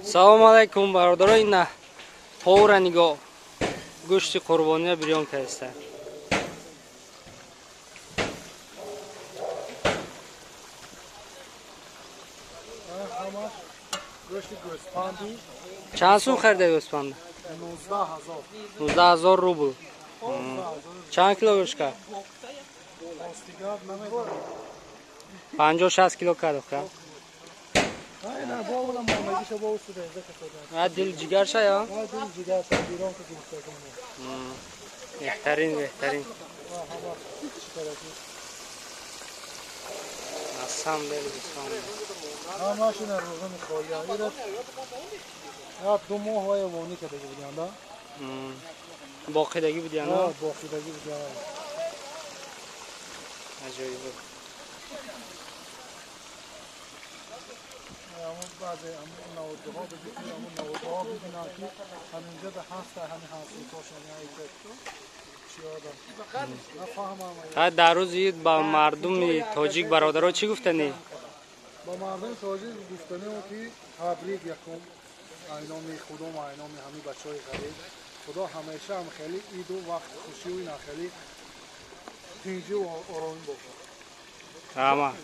Салом алайкум, бародаро, ина повара нигоҳ, гӯшти қурбония бирён кардиста. Чанд сум харида гӯспанда? 19 000 рубл. Чанд кило гӯшт кард? 50-60 кило кард. Дил ҷигарша я? Беҳтарин, беҳтарин. Асам дел гӯспанд. Ҳамашина рӯзани холия. Ира 2 моҳ вай вонӣ кардагӣ будианда. Боқидагӣ будианда? Боқидагӣ будианда. Аҷоиб. Баъзе наводҳо, наводҳо бибинанд, ки ҳаминҷа да ҳаста, ҳамин ҳамсӯтошон. Дар рӯзи ид ба мардуми тоҷик, бародаро, чӣ гуфтанӣ? Ба мардуми тоҷик гуфтанем, ки табрик якум айноми худом, айноми ҳамин бачаҳои ғариб. Худо ҳамеша ҳам хеле иду вақт хушию ина хеле тинҷу оромӣ бошад. Раҳмат.